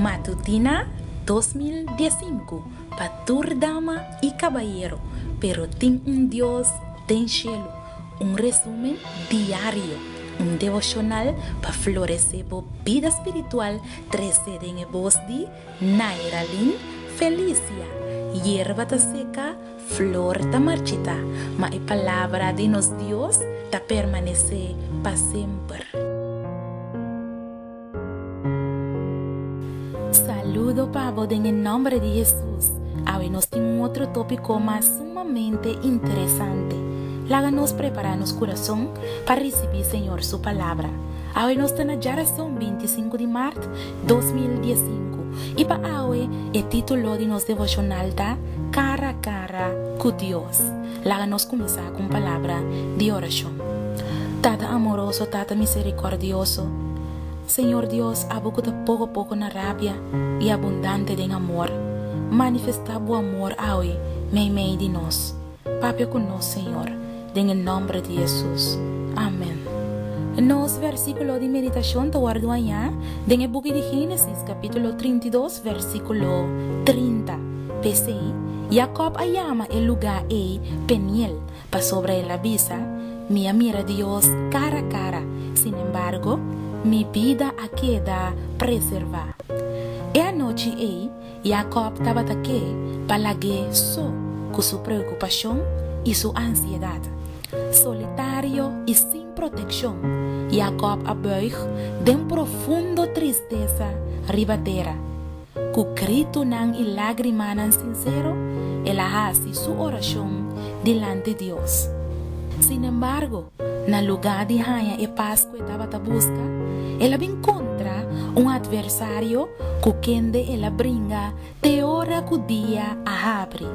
Matutina 2015 pa tur dama i kabayero, pero tin un Dios den shelu. Un resumen diario, un devoshonal pa floresé bo bida spiritual trese den e bos di Nairalyn Felicia. Yerba ta seka, flor ta marchitá, ma e palabra di nos Dios ta permanesé pa semper. Saludo pa bo den e nomber di Hesus. Awe nos tin un otro tópiko mas sumamente interesante. Laga nos prepará nos kurason pa risibí Señor su Palabra. Awe nos ta na djarason 25 di mart 2015 i pa awe e título di nos devoshonal ta Kara Kara ku Dios. Laga nos kuminsá ku un palabra di orashon. Tata amoroso, Tata miserikòrdioso, Señor Dios, abo ku ta poko poko na rabia i abundante den amor, manifestá bo amor awe meimei di nos. Papia ku nos, Señor, den e nòmber di Hesus. Amèn. Nos vèrsikulo di meditashon ta wòrdu hañá den e buki di Génesis, kapítulo 32, vèrsikulo 30. P'esei, Jakòb a yama e lugá ei Peniel, pasobra el a bisa, Mi a mira Dios kara kara, sinembargo, mi bida a keda preservá. E anochi ei, Jakòb tabata ke pa lag'é so ku su preokupashon i su ansiedat. Solitario i sin protekshon, Jakòb a bùig den profundo tristesa riba tera. Ku gritunan i lágrimanan sinsero, el a hasi su orashon dilanti Dios. Sinembargo, na lugá di haña e pas ku e tabata buska, el a bin kontra un atversario ku kende el a bringa te ora ku dia a habri.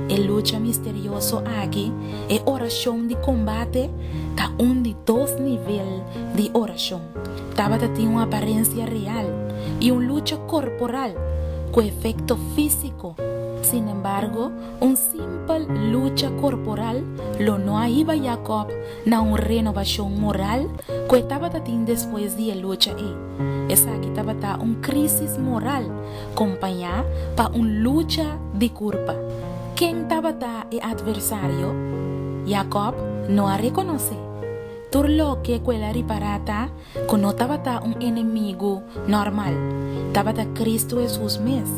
E lucha misterioso aki, e orashon di kombate, ta un di dos nivel di orashon. Tabata tin un aparensia real i un lucha korporal ku efekto físiko. Sinembargo, un simpel lucha korporal lo no a hiba Jakòb na un renobashon moral ku e tabata tin despues di e lucha ei. Esaki tabata un krísis moral kompañá pa un lucha di kurpa. Ken tabata e atversario? Jakòb no a rekonosé. Tur loke ku el a ripará ta ku no tabata un enemigu normal, tabata Kristu Hesus mes.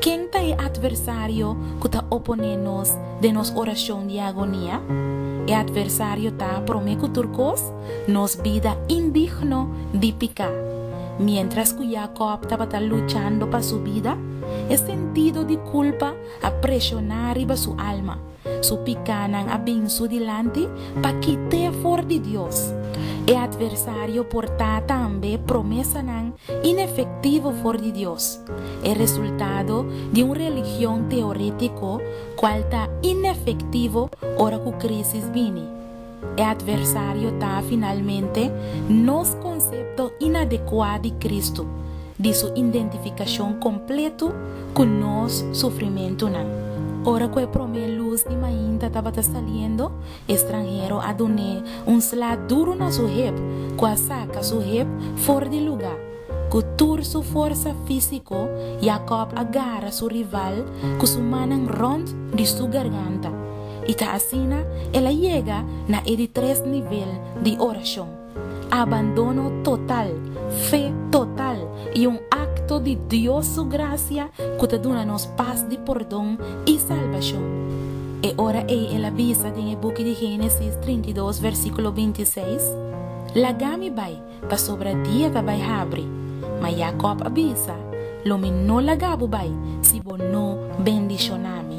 Ken ta e atversario ku ta oponé nos den nos orashon di agonia? E atversario ta, promé ku tur kos, nos bida indigno di piká. Miéntras ku Jakòb tabata luchando pa su bida, e sentido di kulpa a preshoná riba su alma. Su pikánan a bin su dilanti pa kit'é for di Dios. E atversario por ta tambe promesanan inefektivo for di Dios, e resultado di un religion teorétiko kual ta inefektivo ora ku krísis bini. E atversario ta finalmente nos konsepto inadekuá di Kristu, di su identifikashon kompletu ku nos sufrimentunan. Ora ku e promé lus di mainta tabata saliendo, e stranhero a dun'é un sla duru na su hep ku a saka su hep for di lugá. Ku tur su forsa físiko, Jakòb a gara su rival ku su mannan rònt di su garganta. I ta asina el a yega na e di tres nivel di orashon, abandono total, fe total i un akto di Dios su grasia ku ta duna nos pas di pordon i salbashon. E ora ei el a bisa den e buki di Génesis 32 versíkulo 26, Laga mi bai, pasobra dia ta bai habri. Ma Jakòb a bisa, Lo mi no laga bo bai si bo no bendishoná mi.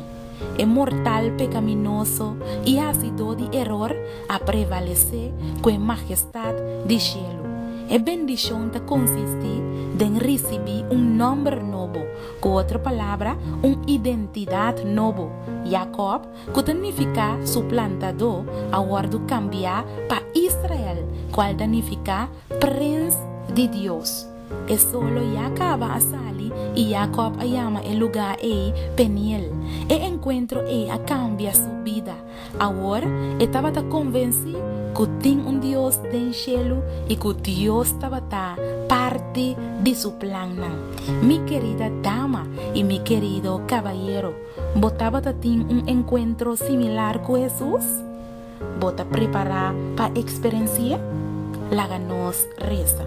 E mortal pekaminoso i hasidó di eror a prevalesé ku e mahestat di shelu. E bendishon ta konsistí den risibí un nòmber nobo, ku otro palabra, un identidat nobo. Jakòb, ku ta nifiká suplantadó, a wòrdu kambiá pa Israel, kual ta nifiká prens di Dios. E solo ya kaba a sali i Jakòb a yama e lugá ei Peniel. E enkuentro ei a kambia su bida. Awor e tabata konvensí ku tin un Dios den shelu i ku Dios tabata parti. parti di su plannan. Mi kerida dama i mi kerido kabayero, bo tabata tin un enkuentro similar ku Hesus? Bo ta prepará pa eksperensi'é? Laga nos resa.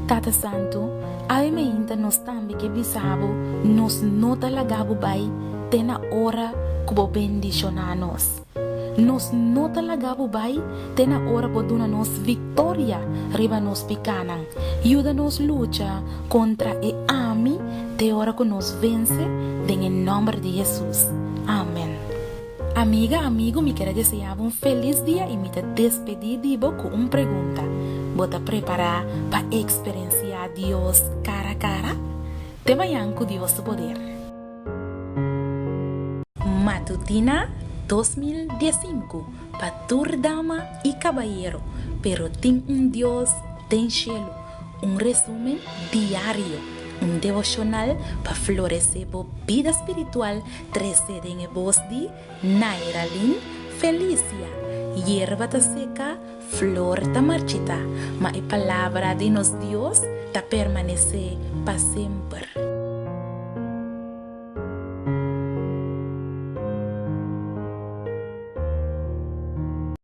Tata Santu, awe meinta nos tambe ke bisa bo nos no ta laga bo bai te na ora ku bo bendishoná nos. Nos no ta laga bo bai te na ora bo duna nos viktoria riba nos pikánan. Yuda nos lucha kontra e ami te ora ku nos vense den e nòmber di Hesus. Amen. Amiga, amigo, mi kier a desea bo un felis dia y mi ta despedi di bo cu un pregunta, Bo ta prepara pa experencia Dios cara a cara? Te mañan cu Dios su poder. Matutina 2015 pa tur dama y cabayero, pero tin un Dios den cielo. Un resumen diario, un devocional pa florece bo bida spiritual trece den e bos di Nairalyn Felicia. Yerba ta seca, flor ta marchita, ma e palabra di nos Dios ta permanece pa semper.